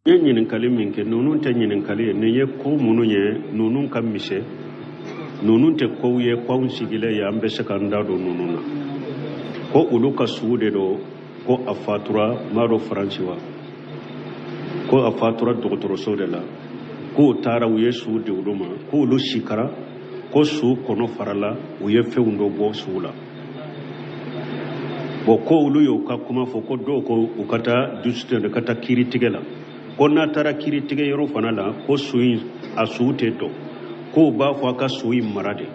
N ye ɲininkali min kɛ, ninnu tɛ ɲininkali ye. Nin ye ko minnu ye, ninnu ka misɛn. Ninnu tɛ kow ye ko anw sigilen ye an bɛ se k'an da don ninnu na. Ko olu ka su de don, ko a fatura, n b'a dɔn Faransi wa, ko a fatura dɔgɔtɔrɔso de la, k'u taara u ye su di olu ma, k'olu sikara ko su kɔnɔ farala, u ye fɛnw dɔ bɔ su la. Bon, ko olu y'u ka kuma fɔ, ko dɔw ko u ka taa dusu ka taa kiiritigɛ la, ko n'a taara kiiritigɛ yɔrɔ fana la, ko su in a su tɛ dɔn, k'u b'a fɔ a ka su in mara de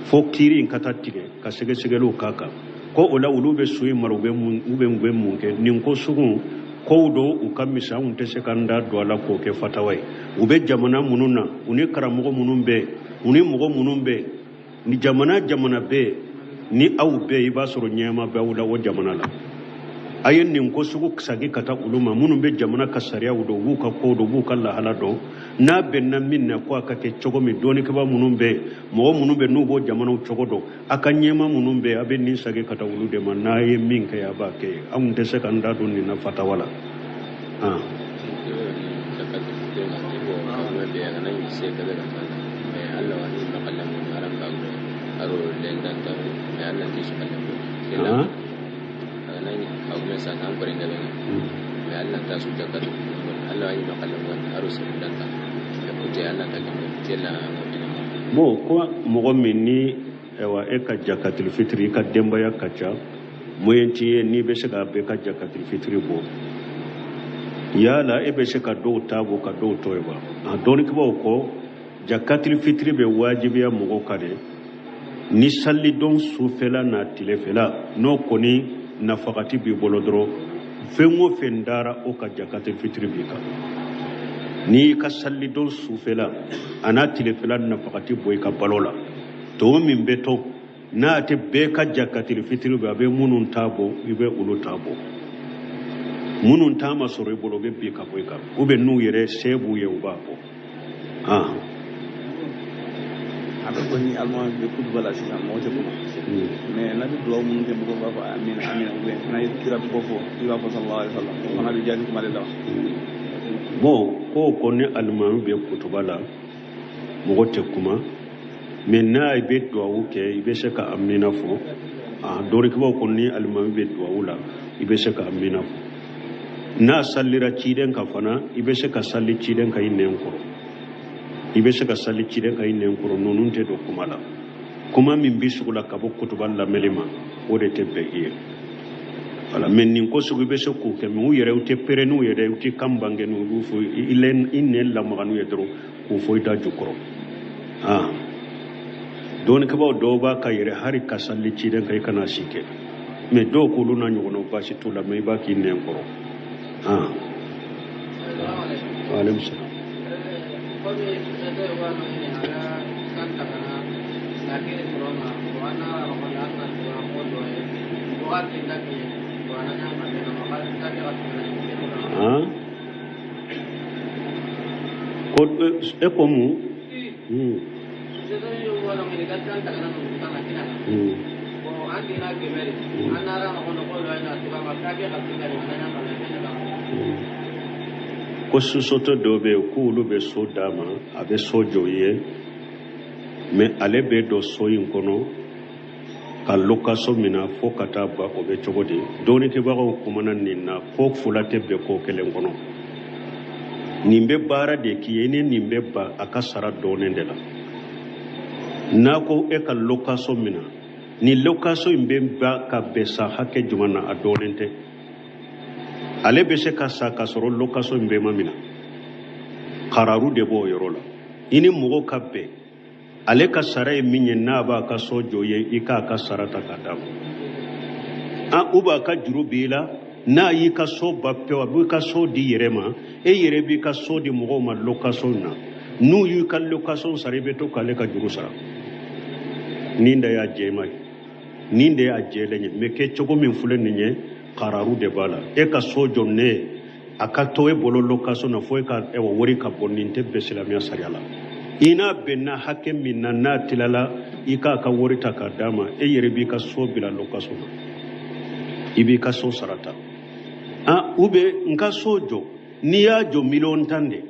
fo kiiri in ka taa tigɛ ka sɛgɛsɛgɛliw k'a kan. Ko o la olu bɛ su in mara, u bɛ mun kɛ? Nin ko sugu kow don, u ka misɛn, anw tɛ se k'an da don a la k'o kɛ fatawa ye. U bɛ jamana minnu na, u ni karamɔgɔ minnu bɛ, u ni mɔgɔ minnu bɛ ni jamana jamana bɛ, ni aw bɛ, i b'a sɔrɔ ɲɛma bɛ aw la o jamana la. A ye nin ko sugu sagi ka taa olu ma minnu bɛ jamana ka sariyaw dɔn, u b'u ka kow dɔn, u b'u ka lahala dɔn. N'a bɛnna min na, ko a ka kɛ cogo min, dɔnnikɛbaa minnu bɛ, mɔgɔ minnu bɛ, n'u b'o jamanaw cogo dɔn, a ka ɲɛma minnu bɛ, a bɛ nin sagi ka taa olu de ma. N'a ye min kɛ, a b'a kɛ. Anw tɛ se k'an da don nin na fatawa la. Ah. Ah. Bon, ko mɔgɔ min ni ayiwa e ka jakatili fitiri, i ka denbaya ka ca, moyen t'i ye n'i bɛ se ka bɛɛ ka jakatili fitiri bɔ, yala e bɛ se ka dɔw ta bɔ ka dɔw to yen wa? A dɔnnikɛbaaw ko jakatili fitiri bɛ wajibiya mɔgɔw kan de ni salidon sufɛla n'a tilefɛla, n'o kɔni nafagati b'i bolo dɔrɔn, fɛn o fɛn dara o ka, jakatili fitiri b'i kan. N'i ka salidon sufɛla a n'a tilefɛla nafagati bɔ i ka balo la, tɔ min bɛ to, n'a tɛ bɛɛ ka jakatili fitiri bɛ, a bɛ minnu ta bɔ, i bɛ olu ta bɔ. Minnu ta ma sɔrɔ i bolo, o bɛ bin ka bɔ i kan, ou bien n'u yɛrɛ se b'u ye, u b'a bɔ. Ah. A bɛ ko ni alimami bɛ kutuba la sisan, mɔgɔ tɛ kuma, mais n'a bɛ dugawu minnu kɛ, mɔgɔw b'a fɔ amina amina, ou bien n'a ye kira tɔgɔ fɔ, i b'a fɔ sallallahu alaihi wasallam, o fana bɛ jaabi kuma de la wa? Bon, ko ni alimami bɛ kutuba la, mɔgɔ tɛ kuma, mais n'a bɛ duwawu kɛ, i bɛ se ka amina fɔ. A dɔnnikɛbaaw ko ni alimami bɛ duwawu la, i bɛ se ka amina fɔ. N'a salira ciden kan fana, i bɛ se ka sali ciden kan i nɛn kɔrɔ, i bɛ se ka sali ciden kan i nɛn kɔrɔ. Ninnu tɛ don kuma la. Kuma min bɛ sugu la ka bɔ kutuba lamɛnni ma, o de tɛ bɛn i ye. Wala, mais nin ko sugu, i bɛ se k'o kɛ, mais u yɛrɛ u tɛ pere n'u yɛrɛ, u tɛ kan bange n'u b'u fɔ i nɛn lamaga n'u ye dɔrɔn k'u fɔ i da jukɔrɔ. Ah, dɔnnikɛbaaw dɔw b'a ka yɛrɛ hali ka sali ciden kan, i kana si kɛ, mais dɔw k'olu n'a ɲɔgɔnnaw baasi t'u la, mais i b'a k'i nɛn kɔrɔ. Ah, waaleykum salaam. Komi société wa no ni ala kan takana lakini sɔrɔma o an na kɔni an na sɔrɔ ko dɔ ye wagati da kɛ o an na ma bɛn ma ka da kɛ ka tɛmɛ. Ah, ko e ko mun? Société yo wa no ni ka kan takana no kan na kina bon an dina gemeri an nara ma kono ko dɔ ye na tuba ma ka kɛ ka tɛmɛ an na ma bɛn ma. Ko société dɔw bɛ yen k'olu bɛ so d'a ma, a bɛ so jɔ i ye, mais ale bɛ don so in kɔnɔ ka location minɛ fo ka taa ban, o bɛ cogo di? Dɔnnikɛbagaw kumana nin na ko fila tɛ bɛn ko kelen kɔnɔ. Nin bɛ baara de k'i ye, i ni nin bɛ ban a ka sara dɔɔnin de la. N'a ko e ka location minɛ, ni location in bɛ ban ka bɛn san hakɛ jumɛn na, a dɔɔnin tɛ. Ale bɛ se ka sa ka sɔrɔ location in bɛɛ ma minɛ. Kararu de b'o yɔrɔ la. I ni mɔgɔ ka bɛn ale ka sara ye min ye, n'a b'a ka so jɔ ye, i k'a ka sara ta k'a d'a ma. An u b'a ka juru b'i la, n'a y'i ka so ba pewu, a b'i ka so di yɛrɛ ma, e yɛrɛ b'i ka so di mɔgɔw ma location na. N'u y'i ka location sara, i bɛ to k'ale ka juru sara. Nin de y'a jɛman ye, nin de y'a jɛlen ye. Mais kɛ cogo min filɛ nin ye, kararu de b'a la. E ka so jɔ ne ye, a ka to e bolo location na fo e ka ɛwɔ wari ka bɔ, nin tɛ bɛn silamɛya sariya la. I n'a bɛnna hakɛ min na, n'a tilala, i k'a ka wari ta k'a d'a ma, e yɛrɛ b'i ka so bila location na, i b'i ka so sara ta. Ah, ou bien n ka so jɔ. N'i y'a jɔ miliyɔn 10 de,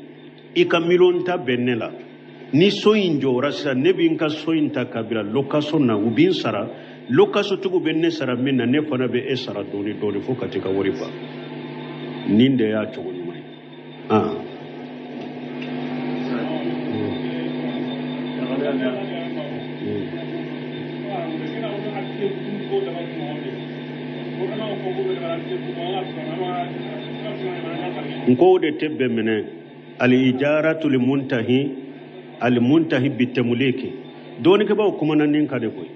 i ka miliyɔn 10 bɛn ne la. Ni so in jɔra sisan, ne bɛ n ka so in ta ka bila location na, u bɛ n sara, location tigiw bɛ ne sara min na, ne fana bɛ e sara dɔɔni dɔɔni fo ka t'i ka wari ban. Nin de y'a cogo ɲuman ye. Ah. N ko o de tɛ bɛn minɛ. Al-ijaratu limuntahi al-muntahi bitamuliki, dɔɔnikɛbaw kumana nin kan de koyi.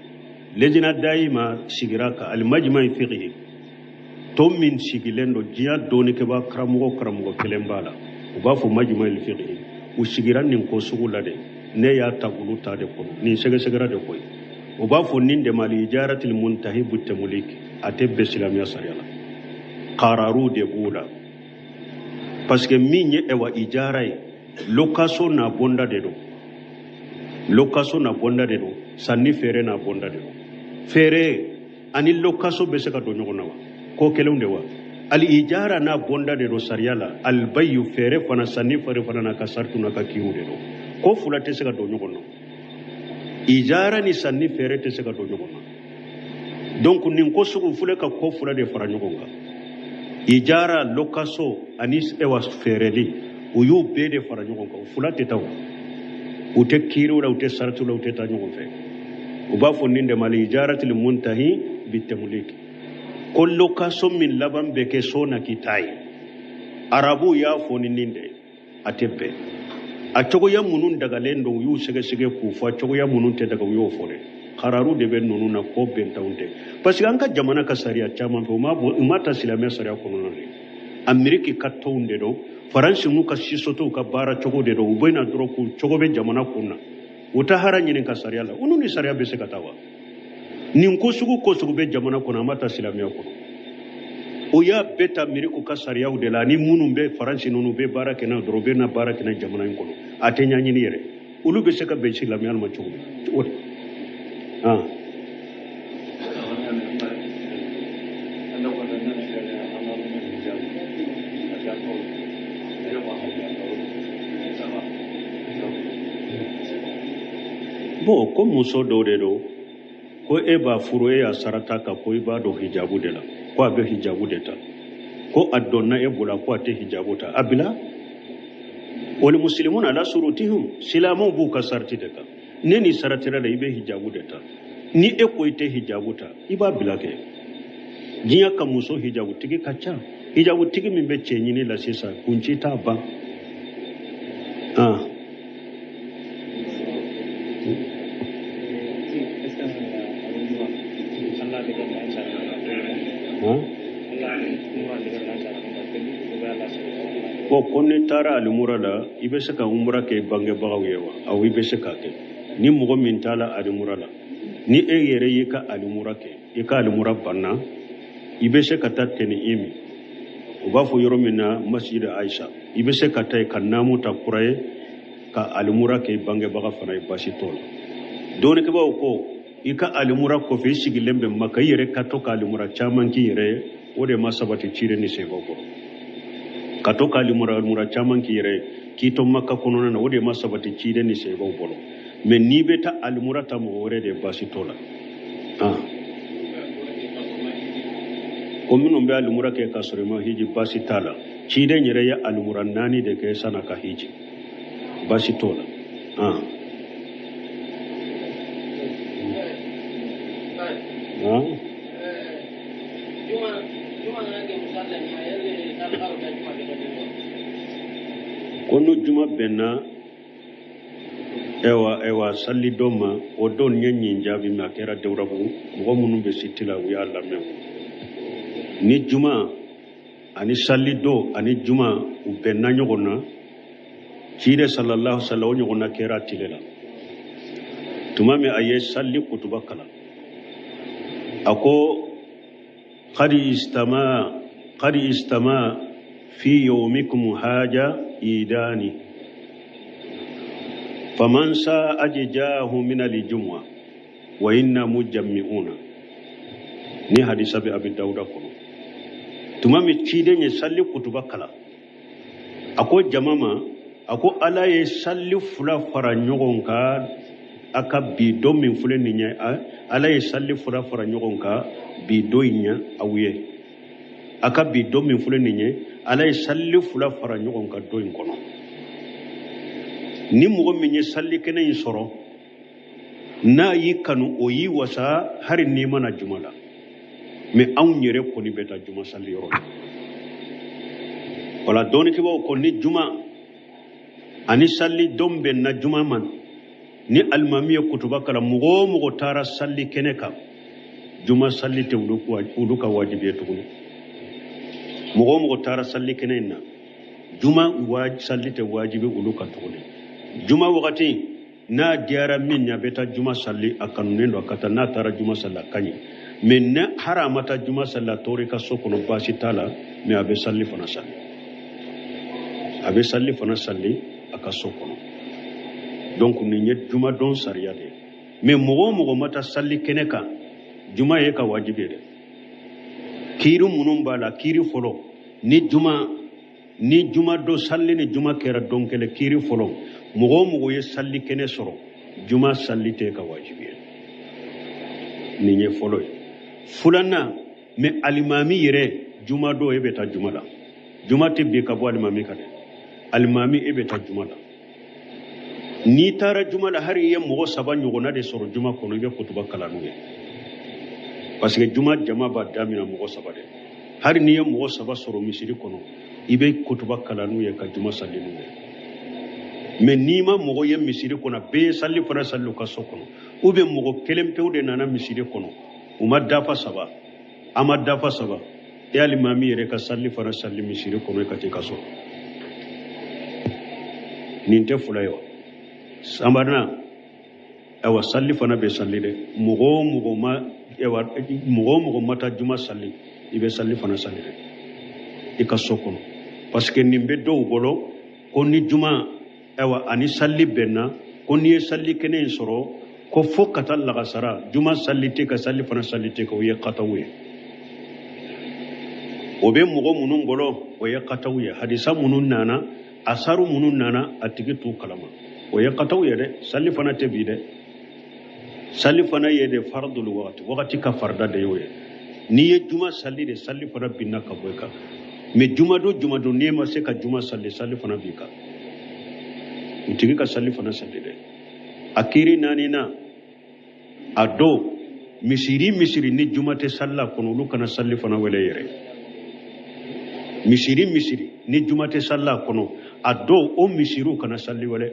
Lejina dayima sigira ka al-majma fiqhi to min sigilen don diɲɛ dɔɔnikɛba karamɔgɔ karamɔgɔ kelen b'a la, u b'a fɔ majma fiqhi, u sigira nin ko sugu la de. Ne y'a ta olu ta de kɔnɔ, nin sɛgɛsɛgɛra de koyi. U b'a fɔ nin de ma al-ijaratu limuntahi bitamuliki, a tɛ bɛn silamɛya sariya la, kararu de b'o la. Parce que min ye ɛwa ijara ye, location n'a bonda de don, location n'a bonda de don, sanni feere n'a bonda de don. Feere ani location bɛ se ka don ɲɔgɔn na wa? Ko kelenw de wa? Al ijara n'a bonda de don sariya la, albayu feere fana, sanni feere fana n'a ka sartu n'a ka kiiriw de don. Ko fila tɛ se ka don ɲɔgɔn na, ijara ni sanni feere tɛ se ka don ɲɔgɔn na. Donc nin ko sugu filɛ ka ko fila de fara ɲɔgɔn kan, ijara location ani ewa feereli, u y'u bɛɛ de fara ɲɔgɔn kan. U fila tɛ taa, o u tɛ kiiriw la, u tɛ saratiw la, u tɛ taa ɲɔgɔn fɛ. U b'a fɔ nin de ma ijaratil muntahi bitamlik, ko location min laban bɛ kɛ so na k'i ta ye. Arabuw y'a fɔ ni nin de ye, a tɛ bɛn. A cogoya minnu dagalen don, u y'u sɛgɛsɛgɛ k'u fɔ, a cogoya minnu tɛ daga, u y'o fɔ dɛ. Kararu de bɛ ninnu na, ko bɛntanw tɛ. Parce que an ka jamana ka sariya caman fɛ, u ma ta silamɛ sariya kɔnɔna de. Ameriki ka tɔnw de don, Faransi n'u ka sisotow ka baara cogo de don. U bɛ na dɔrɔn k'u cogo bɛ jamana kun na, u ta hara ɲini ka sariya la. Olu ni sariya bɛ se ka taa wa? Nin ko sugu ko sugu bɛ jamana kɔnɔ, a ma ta silamɛya kɔnɔ. O y'a bɛɛ ta Ameriki ka sariyaw de la, ani minnu bɛ Faransi ninnu bɛ baara kɛ n'a dɔrɔn, u bɛ na baara kɛ n'a jamana in kɔnɔ. A tɛ ɲɛɲini yɛrɛ, olu bɛ se ka bɛn silamɛya ma cogo min cogo di? Ah. Bon, ko muso dɔw de don ko e b'a furu, e y'a sarata ka ko i b'a dɔn hijabu de la, ko a bɛ hijabu de ta, ko a dɔnna e bolo ko a tɛ hijabu ta, a bila. Wal muslimuna ala surutihim, silamɛw b'u ka sarati de kan. Ne ni saratira la, i bɛ hijabu de ta. Ni e ko i tɛ hijabu ta, i b'a bila kɛ. Diɲɛ ka muso hijabutigi ka ca, hijabutigi min bɛ cɛ ɲini la sisan, kunci t'a ban. Ah. Bon, ko n'i taara alimura la, i bɛ se ka umura kɛ i bangebagaw ye wa? Awɔ, i bɛ se k'a kɛ. Ni mɔgɔ min taara alimura la, ni e yɛrɛ y'i ka alimura kɛ, i ka alimura banna, i bɛ se ka taa Tɛni imi, u b'a fɔ yɔrɔ min na masjid Aisha, i bɛ se ka taa yen ka naamu ta kura ye ka alimura kɛ i bangebaga fana ye, baasi t'o la. Dɔnnikɛbaaw ko i ka alimura kɔfɛ, i sigilen bɛ Maka, i yɛrɛ ka to ka alimura caman k'i yɛrɛ ye, o de ma sabati ciden ni sahabaw kɔrɔ. Ka to ka alimura caman k'i yɛrɛ ye k'i to Maka kɔnɔna na, o de ma sabati ciden ni sahabaw bolo. Mais n'i bɛ taa alimura ta mɔgɔ wɛrɛ de ye, baasi t'o la. Ah. Ko minnu bɛ alimura kɛ ka sɔrɔ i ma hiji, baasi t'a la. Ciden yɛrɛ ye alimura 4 de kɛ san'a ka hiji, baasi t'o la. Ah. Ah. Ko n'o juma bɛnna ewa ewa sali dɔ ma, o don ye ɲin jaabi min a kɛra Dawurabugu, mɔgɔ minnu bɛ siti la, u y'a lamɛn. Ni juma ani sali dɔ ani juma u bɛnna ɲɔgɔn na, ciden sallallahu alaihi wasallam o ɲɔgɔnna kɛra tile la. Tuma min a ye sali kutuba kalan, a ko qad istama fi yawmikum haja idani faman sa ajjahu min aljum'a wa inna mujammi'una. Ni hadisa bɛ Abi Dawuda kɔnɔ. Tuma min ciden ye sali kutuba kalan, A ko jama ma, a ko Ala ye salli fila fara ɲɔgɔn kan a ka bi don min filɛ nin ye, Ala ye salli fila fara ɲɔgɔn kan bi don in ye aw ye. A ka bi don min filɛ nin ye, Ala ye salli fila fara ɲɔgɔn kan don in kɔnɔ. Ni mɔgɔ min ye salli kɛnɛ in sɔrɔ, n'a y'i kanu, o y'i wasa hali n'i ma na juma la. Mais anw yɛrɛ kɔni bɛ taa juma salli yɔrɔ la. Wala dɔnnikɛbaaw ko ni juma ani salli don bɛnna juma ma, ni alimami ye kutuba kalan, mɔgɔ o mɔgɔ taara salli kɛnɛ kan, juma salli tɛ olu ka wajibi ye tuguni. Mɔgɔ o mɔgɔ taara salli kɛnɛ in na, juma salli tɛ wajibi olu kan tuguni. Juma wagati n'a diyara min ye, a bɛ taa juma salli, a kanunen don a ka taa. N'a taara juma salli, a ka ɲi. Mais ne hari a ma taa juma salli, a tora i ka so kɔnɔ, baasi t'a la. Mais a bɛ salli fana salli, a bɛ salli fana salli a ka so kɔnɔ. Donc nin ye juma don sariya de ye. Mais mɔgɔ o mɔgɔ ma taa salli kɛnɛ kan, juma ye ka wajibi ye dɛ. Kiiri minnu b'a la, kiiri fɔlɔ, ni juma don salli ni juma kɛra don kelen, kiiri fɔlɔ, mɔgɔ o mɔgɔ ye salli kɛnɛ sɔrɔ, juma salli tɛ ka wajibi ye. Nin ye fɔlɔ ye. Filanan, mais alimami yɛrɛ juma don, e bɛ taa juma la. Juma tɛ bin ka bɔ alimami kan dɛ. Alimami, e bɛ taa juma la. N'i taara juma la, hali i ye mɔgɔ saba ɲɔgɔnna de sɔrɔ juma kɔnɔ, i bɛ kutuba kalan n'u ye. Parce que juma jama b'a daminɛ mɔgɔ saba de. Hali n'i ye mɔgɔ saba sɔrɔ misiri kɔnɔ, i bɛ kutuba kalan n'u ye ka juma salli n'u ye. Mais n'i ma mɔgɔ ye misiri kɔnɔ, bɛɛ ye salli fana salli u ka so kɔnɔ, ou bien mɔgɔ kelen pewu de nana misiri kɔnɔ, u ma dafa saba, a ma dafa saba, e alimami yɛrɛ ka salli fana salli misiri kɔnɔ, i ka t'i ka so. Nin tɛ fila ye wa? Sabanan, ayiwa, salli fana bɛ salli dɛ. Mɔgɔ o mɔgɔ ma, ayiwa, mɔgɔ o mɔgɔ ma taa juma salli, i bɛ salli fana salli dɛ i ka so kɔnɔ. Parce que nin bɛ dɔw bolo ko ni juma, ayiwa, ani salli bɛnna, ko n'i ye salli kɛnɛ in sɔrɔ, ko fo ka taa lagasara, juma salli tɛ ka salli fana salli tɛ ka, o ye kataw ye. O bɛ mɔgɔ minnu bolo, o ye kataw ye. Hadisa minnu nana, asaru minnu nana, a tigi t'u kalama, o ye kataw ye dɛ. Salli fana tɛ bi dɛ. Salli fana ye de fardul wagati, wagati ka farida de y'o ye. N'i ye juma salli de, salli fana binna ka bɔ i kan. Mais juma don, juma don, n'i ma se ka juma salli, salli fana b'i kan. O tigi ka salli fana salli dɛ. A kiiri naani na, a dɔw misiri ni juma tɛ salli a kɔnɔ, olu kana salli fana wele yɛrɛ. Misiri ni juma tɛ salli a kɔnɔ, a dɔw o misiriw kana salli wele.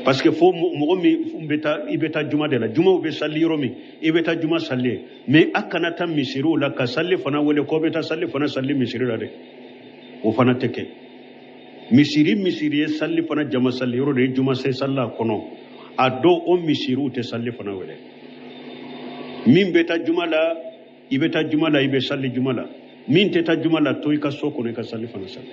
Parce que fo mɔgɔ min bɛ taa, i bɛ taa juma de la, jumaw bɛ salli yɔrɔ min, i bɛ taa juma salli ye. Mais a kana taa misiriw la ka salli fana wele k'aw bɛ taa salli fana salli misiri la dɛ, o fana tɛ kɛ. Misiri ye salli fana jama salli yɔrɔ de ye, juma se salli a kɔnɔ, a dɔw o misiriw tɛ salli fana wele. Min bɛ taa juma la, i bɛ taa juma la, i bɛ salli juma la. Min tɛ taa juma la, to i ka so kɔnɔ, i ka salli fana salli.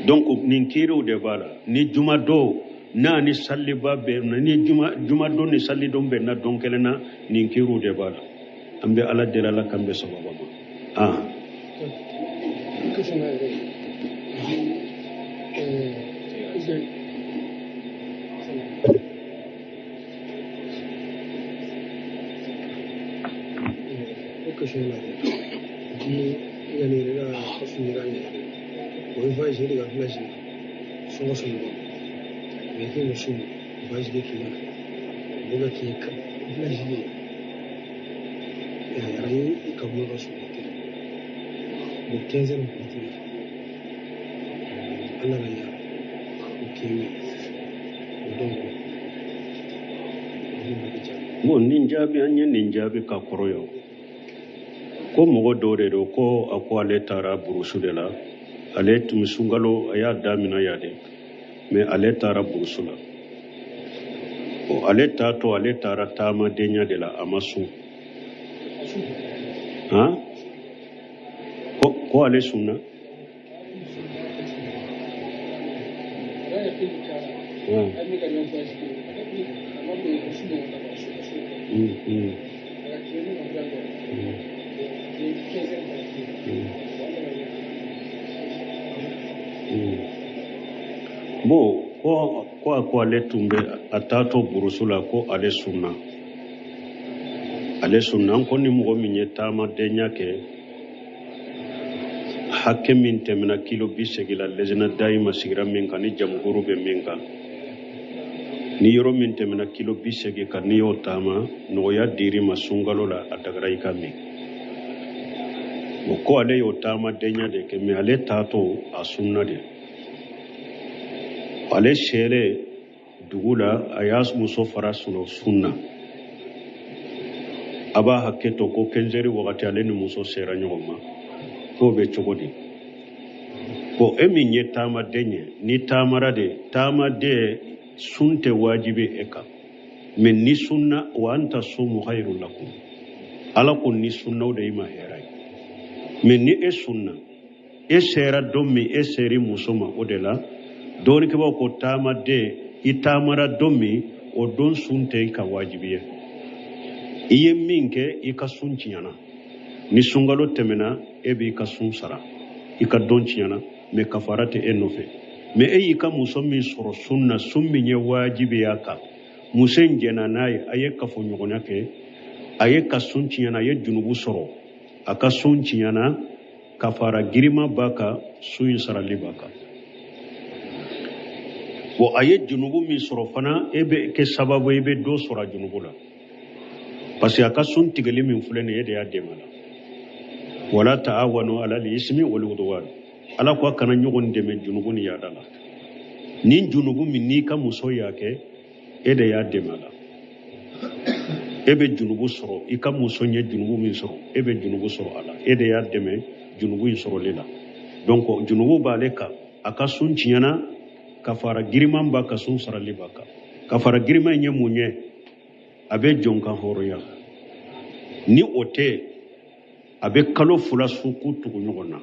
Donc nin kiiriw de b'a la. Ni juma don n'a ni salliba bɛ, ni juma don ni salli don bɛnna don kelen na, nin kiiriw de b'a la. An bɛ Ala deli, Ala k'an bɛn sababa ma. Question la ni yanni yɛrɛ ka sunjata yɛrɛ, o ye voyage de ka village sɔngɔ sɔngɔ, mais k'i muso voyage kɛ k'i la o bɛ k'i ka village ye yɛrɛ ye ka bɔ ka sunɔgɔ tɛ bon 15 heures waati la, an nana yan o k'i wele o donc Bon, nin jaabi, an ye nin jaabi ka kɔrɔ yan ko mɔgɔ dɔw de don ko a ko ale taara burusu de la, ale tun sunkalo a y'a daminɛ yan de, mais ale taara burusu la. Ale taatɔ, ale taara taamadenya de la, a ma sun. Han, ko ale sunna. Bon, ko a ko ale tun bɛ a taatɔ burusu la, ko ale sunna, ale sunna. An ko ni mɔgɔ min ye taamadenya kɛ hakɛ min tɛmɛna kilo 80 la, lɛjina dayima sigira min kan ni jamukuru bɛ min kan, ni yɔrɔ min tɛmɛna kilo 80 kan, n'i y'o taama, nɔgɔya dir'i ma sunkalo la, a dagara i ka min. O ko ale y'o taamadenya de kɛ, mais ale taatɔ a sunna de. Ale sere dugu la, a y'a muso fara sunɔ sun na. A b'a hakɛ to ko kɛnzɛri wagati ale ni muso sera ɲɔgɔn ma, k'o bɛ cogo di? Bon, e min ye taamaden ye, ni taamara de, taamaden sun tɛ wajibi e kan, mais ni sunna, wa an tasumu khayrun lakum, Ala ko ni sunna o de i ma hɛrɛ ye. Mais ni e sunna, e sera don min, e seri muso ma, o de la dɔɔnikɛbaw ko taamaden, i taamara don min, o don sun tɛ i ka wajibi ye. I ye min kɛ, i ka sun tiɲɛna. Ni sunkalo tɛmɛna, e b'i ka sun sara, i ka don tiɲɛna, mais kafara tɛ e nɔfɛ. Mais e y'i ka muso min sɔrɔ sun na, sun min ye wajibi y'a kan, muso in jɛnna n'a ye, a ye kafoɲɔgɔnya kɛ, a ye ka sun tiɲɛna, a ye junubu sɔrɔ, a ka sun tiɲɛna, kafara girima b'a kan, sun in sarali b'a kan. Bon, a ye junubu min sɔrɔ fana, e bɛ kɛ sababu ye, i bɛ dɔ sɔrɔ a junubu la, parce que a ka sun tigɛli min filɛ nin ye, e de y'a dɛmɛ a la. Wala ta'awanu ala al-ismi wal udwan, Ala ko a kana ɲɔgɔn dɛmɛ junubu ni yaada la. Ni junubu min n'i ka muso y'a kɛ, e de y'a dɛmɛ a la, e bɛ junubu sɔrɔ. I ka muso ye junubu min sɔrɔ, e bɛ junubu sɔrɔ a la, e de y'a dɛmɛ junubu in sɔrɔli la. Donc junubu b'ale kan, a ka sun tiɲɛna, kafara giriman b'a kan, sun sarali b'a kan. Kafara giriman in ye mun ye? A bɛ jɔn kan hɔrɔnya. Ni o tɛ, a bɛ kalo 2 su k'u tugu ɲɔgɔn na,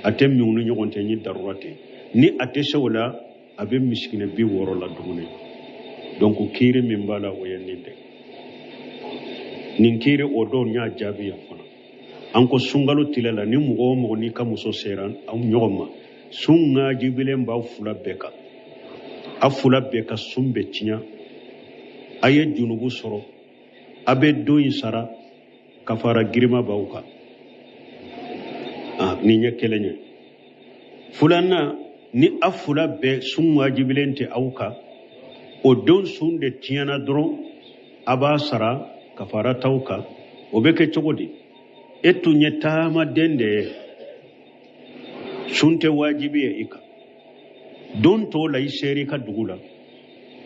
a tɛ min u ni ɲɔgɔn cɛ ni darura tɛ. Ni a tɛ se o la, a bɛ misikinɛ 60 la dumuni. Donc kiiri min b'a la, o ye nin de. Nin kiiri o dɔw n y'a jaabi yan fana. An ko sunkalo tile la, ni mɔgɔ o mɔgɔ n'i ka muso sera aw ɲɔgɔn ma, sun wajibilen b'aw fila bɛɛ kan, aw fila bɛɛ ka sun bɛ tiɲɛ, a ye junubu sɔrɔ, a bɛ don in sara, kafara girima b'aw kan. Nin ye kelen ye. Filanan, ni aw fila bɛɛ sun wajibilen tɛ aw kan, o don sun de tiɲɛna dɔrɔn, a b'a sara, kafara t'aw kan. O bɛ kɛ cogo di? E tun ye taamaden de ye, sun tɛ wajibi ye i kan. Don tɔw la, i sera i ka dugu la,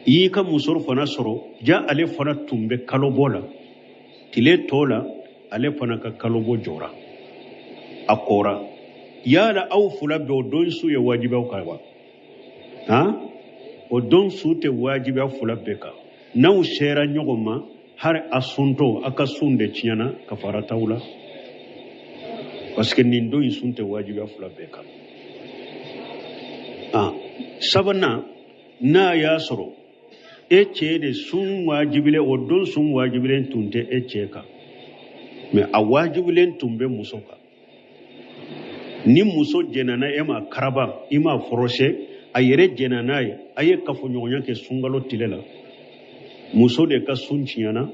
i y'i ka muso fana sɔrɔ, ja ale fana tun bɛ kalobɔ la. Tile tɔ la, ale fana ka kalobɔ jɔra, a kɔra. Yala aw fila bɛɛ, o don su ye wajibi aw kan wa? Han, o don su tɛ wajibi aw fila bɛɛ kan. N'aw sera ɲɔgɔn ma, hari a suntɔ, a ka sun de tiɲɛna, kafara t'aw la, parce que nin don in sun tɛ wajibi aw fila bɛɛ kan. Sabanan, n'a y'a sɔrɔ e cɛ de sun wajibilen, o don sun wajibilen tun tɛ e cɛ kan, mais a wajibilen tun bɛ muso kan. Ni muso jɛnna e ma karaba, i m'a forcé, a yɛrɛ jɛnna n'a ye, a ye kafoɲɔgɔnya kɛ sunkalo tile la, muso de ka sun tiɲɛna,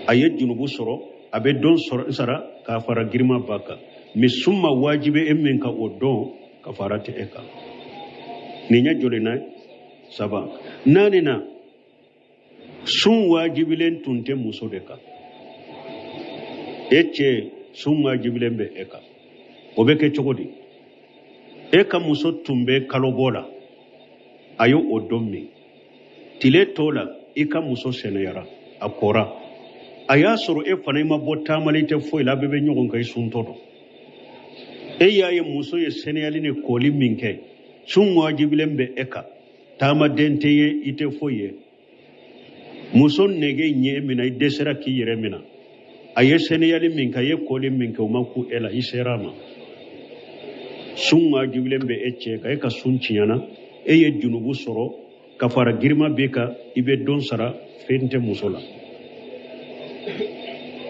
a ye junubu sɔrɔ, a bɛ don sɔrɔ sara, k'a fara girima ba kan. Mais sun ma wajibi e min kan, o don kafara tɛ e kan. Nin ye joli na? Saba. Naani na, sun wajibilen tun tɛ muso de kan, e cɛ sun wajibilen bɛ e kan. O bɛ kɛ cogo di? E ka muso tun bɛ kalobɔ la, a ye o don min, tile tɔ la, i ka muso sɛnɛyara, a kɔra, a y'a sɔrɔ e fana i ma bɔ taamali tɛ foyi la, a bɛɛ bɛ ɲɔgɔn kan, i suntɔ don. E y'a ye muso ye sɛnɛyali ni kɔli min kɛ, sun wajibilen bɛ e kan, taamaden tɛ ye, i tɛ foyi ye. Muso nege ɲɛ minɛ, i dɛsɛra k'i yɛrɛ minɛ, a ye sɛnɛyali min kɛ, a ye kɔli min kɛ, o ma ku e la, i sera a ma. Sun wajibilen bɛ e cɛ kan, e ka sun tiɲɛna, e ye junubu sɔrɔ, kafara girima b'e kan, i bɛ don sara, fɛn tɛ muso la.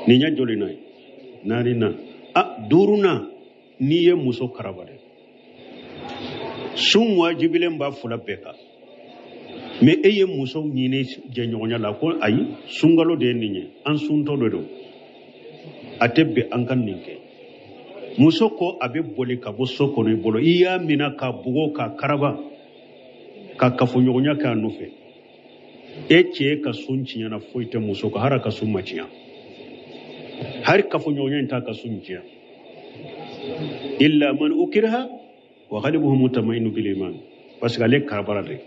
Nin ye joli na ye? Naani na. A duurunan, n'i ye muso karaba dɛ, Sun wajibilen b'a fila bɛɛ kan. Mais e ye muso ɲini jɛɲɔgɔnya la ko ayi, sunkalo de ye nin ye, an suntɔ de don, a tɛ bɛn an ka nin kɛ. Muso ko a bɛ boli ka bɔ so kɔnɔ i bolo, i y'a minɛ ka bugɔ ka karaba ka kafoɲɔgɔnya kɛ a nɔfɛ. E cɛ ka sun tiɲɛna, foyi tɛ muso kan, hali a ka sun ma tiɲɛ, hali kafoɲɔgɔnya in t'a ka sun tiɲɛ. Illa man ukriha wa qalbuhu mutmainnu bil iman, parce que ale karabara de.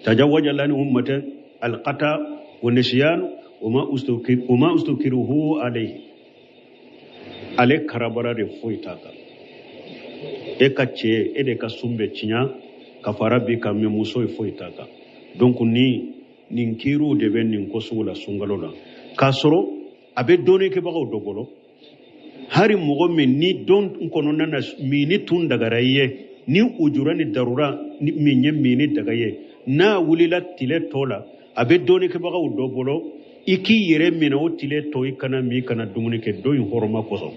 Tajawaja lani ummatan alqata wa nisyan wa ma ustukiruhu alayhi. Ale karabara de, foyi t'a kan. E ka cɛ, e de ka sun bɛ tiɲɛ, kafara bi kan, mais muso ye foyi t'a kan. Donc ni nin kiiriw de bɛ nin ko sugu la sunkalo la, k'a sɔrɔ a bɛ dɔnnikɛbagaw dɔ bolo, hari mɔgɔ min ni don kɔnɔna na mini tun dagara i ye, ni ujura ni darura min ye mini daga ye, n'a wulila tile tɔ la, a bɛ dɔnnikɛbagaw dɔ bolo, i k'i yɛrɛ minɛ o tile tɔ, i kana min, i kana dumuni kɛ don in hɔrɔma kosɔn,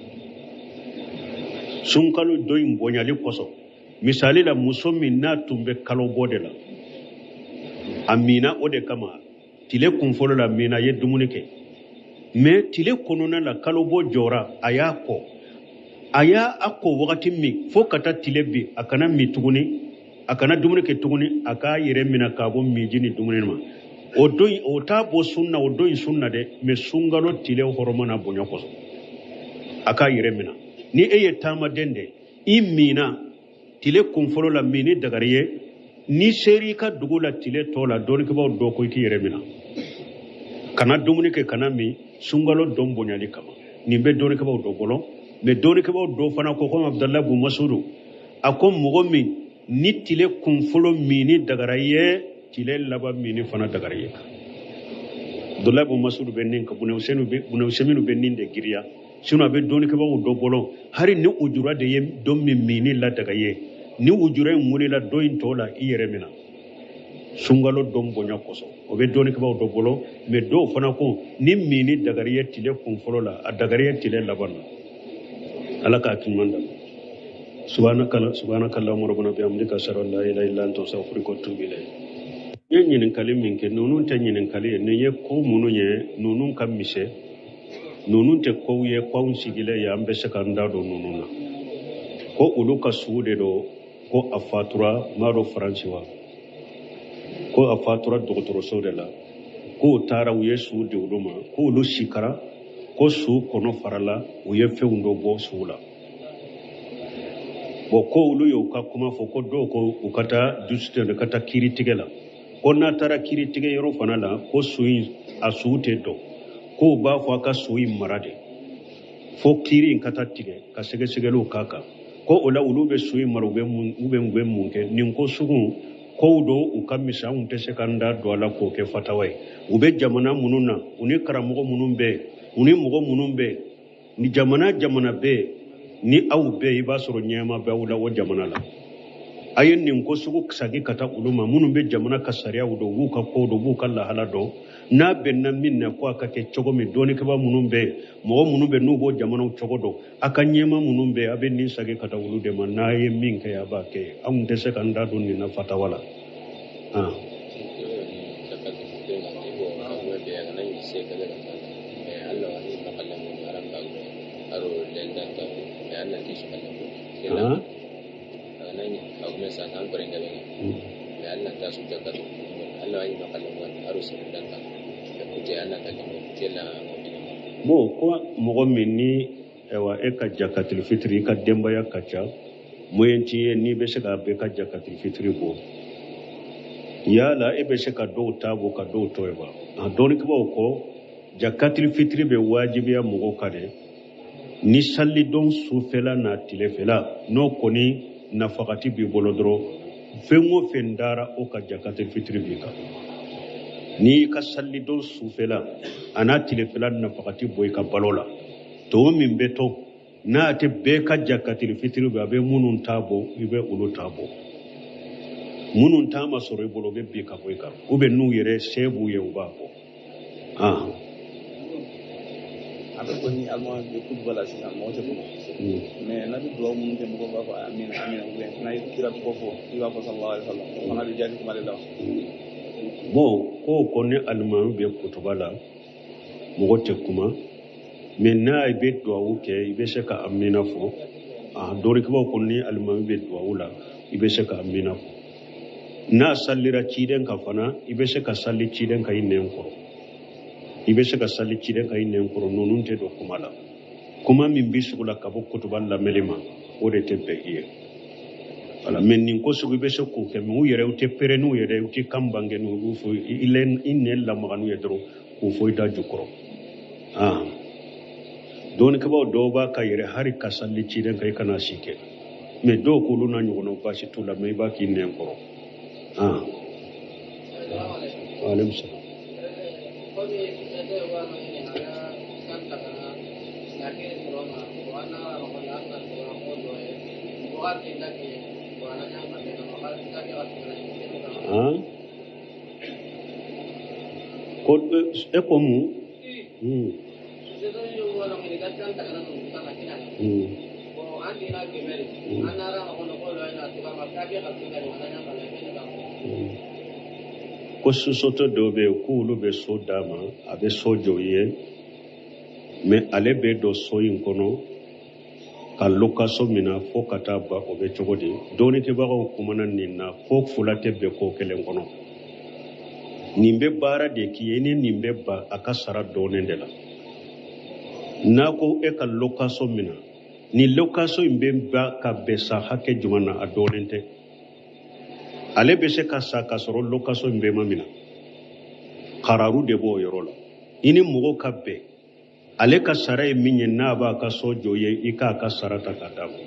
sunkalo don in bonyali kosɔn. Misali la, muso min n'a tun bɛ kalo bɔ de la, a mina o de kama tile kunfɔlɔ la mina ye dumuni kɛ, mais tile kɔnɔna la kalo bɔ jɔra, a y'a kɔ, a y'a a ko wagati min fo ka taa tile bin, a kana min tuguni, a kana dumuni kɛ tuguni, a k'a yɛrɛ minɛ k'a bɔ minji ni dumuni ma. O don o t'a bɔ sun na, o don in sun na dɛ, mais sunkalo tile hɔrɔma n'a bonya kosɔn a k'a yɛrɛ minɛ. Ni e ye taamaden de, i mina tile kunfɔlɔ la, mini dagari ye, ni seri i ka dugu la tile tɔ la, dɔnnikɛbaaw dɔ ko i k'i yɛrɛ minɛ, kana dumuni kɛ, kana min, sunkalo don bonyali kama. Nin bɛ dɔnnikɛbaaw dɔ bolo. Mais dɔnnikɛbaaw dɔ fana ko, komi Abudalayi bun Masudu, a ko mɔgɔ min ni tile kunfɔlɔ mini dagara ye, tile laban mini fana dagara ye. Abudulayi bun Masudu bɛ nin ka Bunɛ Usɛminu bɛ nin de giriya. Sinon a bɛ dɔnnikɛbaaw dɔ bolo, hali ni ujura de ye don min mini ladaga ye, ni ujura in wulila don in tɔ la, i yɛrɛ minɛ sunkalo don bonya kosɔn, o bɛ dɔnnikɛbaaw dɔ bolo. Mais dɔw fana ko ni mini dagari ye tile kun fɔlɔ la, a dagari ye tile laban na. Ala k'a kiman da. Subhanaka subhanaka allahumma rabbana bihamdika, ashhadu an la ilaha illa anta, astaghfiruka wa atubu ilayk. N ye ɲininkali min kɛ, ninnu tɛ ɲininkali ye, nin ye ko minnu ye, ninnu ka misɛn, ninnu tɛ kow ye ko anw sigilen ye an bɛ se k'an da don ninnu na. Ko olu ka sugu de don, ko a fatura, n b'a dɔn Faransi wa, ko a fatura dɔgɔtɔrɔso de la, k'u taara u ye su di olu ma, k'olu sikara, ko su kɔnɔ farala, u ye fɛnw dɔ bɔ su la. Bon, ko olu y'u ka kuma fɔ, ko dɔw ko u ka taa dusu ka taa kiiritigɛ la, ko n'a taara kiiritigɛ yɔrɔ fana la, ko su in a su tɛ dɔn, k'u b'a fɔ a ka su in mara de fo kiiri in ka taa tigɛ ka sɛgɛsɛgɛliw k'a kan, ko o la olu bɛ su in mara, u bɛ mun, u bɛ mun kɛ. Nin ko sugu kow don, u ka misɛn, anw tɛ se k'an da don a la k'o kɛ fatawa ye. U bɛ jamana minnu na, u ni karamɔgɔ minnu bɛ yen, u ni mɔgɔ minnu bɛ yen, ni jamana jamana bɛ yen, ni aw bɛ yen, i b'a sɔrɔ ɲɛma bɛ aw la o jamana la. A ye nin ko sugu sagi ka taa olu ma, minnu bɛ jamana ka sariyaw dɔn, u b'u ka kow dɔn, u b'u ka lahala dɔn. N'a bɛnna min na, ko a ka kɛ cogo min, dɔnnikɛbaa minnu bɛ yen, mɔgɔ minnu bɛ n'u b'o jamanaw cogo dɔn, a ka ɲɛma minnu bɛ yen, a bɛ nin sagi ka taa olu de ma. N'a ye min kɛ, a b'a kɛ. Anw tɛ se k'an da don nin na fatawa la. Bon, ko mɔgɔ min ni ayiwa e ka jakatili fitiri, i ka denbaya ka ca, moyen t'i ye n'i bɛ se ka bɛɛ ka jakatili fitiri bɔ, yala e bɛ se ka dɔw ta bɔ ka dɔw to yen wa? A dɔnnikɛbaaw ko jakatili fitiri bɛ wajibiya mɔgɔw kan dɛ, ni salidon sufɛla n'a tilefɛla, n'o kɔni nafakati b'i bolo dɔrɔn, fɛn o fɛn dara o ka jakatili fitiri b'i kan. N'i ka salidon sufɛla a n'a tilefɛla nafakati bɔ i ka balo la, tɔ min bɛ to n'a tɛ bɛɛ ka jakatili fitiri bɛ, a bɛ minnu ta bɔ, i bɛ olu ta bɔ. Minnu ta ma sɔrɔ i bolo, o bɛ bin ka bɔ i kan, ou bien n'u yɛrɛ se b'u ye, u b'a bɔ. A bɛ ko ni alimami bɛ kutuba la sisan, mɔgɔ tɛ kuma, mais n'a bɛ dugawu minnu kɛ, mɔgɔw b'a fɔ amina amina, ou bien n'a ye kira tɔgɔ fɔ, i b'a fɔ sallallahu alaihi wasallam, o fana bɛ jaabi kuma de la wa? Bon, ko ni alimami bɛ kutuba la, mɔgɔ tɛ kuma, mais n'a bɛ duwawu kɛ, i bɛ se ka amina fɔ. A dɔnnikɛbaaw ko ni alimami bɛ duwawu la, i bɛ se ka amina fɔ. N'a salira ciden kan fana, i bɛ se ka sali ciden kan i nɛn kɔrɔ, i bɛ se ka sali ciden kan i nɛn kɔrɔ. Ninnu tɛ don kuma la. Kuma min bɛ sugu la ka bɔ kutuba lamɛnni ma, o de tɛ bɛn i ye. Wala, mais nin ko sugu, i bɛ se k'o kɛ, mais u yɛrɛ, u tɛ pere n'u yɛrɛ, u tɛ kan bange n'u b'u fɔ i nɛn lamaga n'u ye dɔrɔn k'u fɔ i da jukɔrɔ. Ah, dɔnnikɛbaaw dɔw b'a ka yɛrɛ hali ka sali ciden kan, i kana si kɛ, mais dɔw k'olu n'a ɲɔgɔnnaw, baasi t'u la, mais i b'a k'i nɛn kɔrɔ. Ah, waaleykum salaam. Komi société wano ɲini a la kan tagana lakini sɔrɔma o an nara makola an na sɔrɔ ko dɔ ye wagati laki wa na ɲa ka wagati laki ka sɔrɔ. Ah, ko e ko mun? Société yo wano ɲini ka kan tagana no kana kina bon an dina kemeri an nara makola ko dɔ ye na sɔrɔ ma kaki ka sɔrɔ wa na ɲa ka lakini ka. Ko société dɔw bɛ yen k'olu bɛ so d'a ma, a bɛ so jɔ i ye, mais ale bɛ don so in kɔnɔ ka location minɛ fo ka taa ban, o bɛ cogo di? Dɔnnikɛbagaw kumana nin na ko fila tɛ bɛn ko kelen kɔnɔ. Nin bɛ baara de k'i ye, ni nin bɛ ban a ka sara dɔɔnin de la. N'a ko e ka location minɛ, ni location in bɛ ban ka bɛn san hakɛ jumɛn na, a dɔɔnin tɛ. Ale bɛ se ka sa k'a sɔrɔ location in bɛɛ ma minɛ. Kararu de b'o yɔrɔ la. I ni mɔgɔw ka bɛn, ale ka sara ye min ye, n'a b'a ka so jɔ ye, i k'a ka sara ta k'a d'a ma.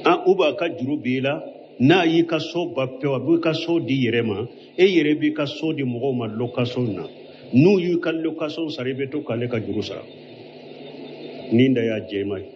An u b'a ka juru b'i la, n'a y'i ka so ba pewu, a b'i ka so di yɛrɛ ma, e yɛrɛ b'i ka so di mɔgɔw ma location na. N'u y'i ka location sara, i bɛ to k'ale ka juru sara. Nin da y'a jɛman ye.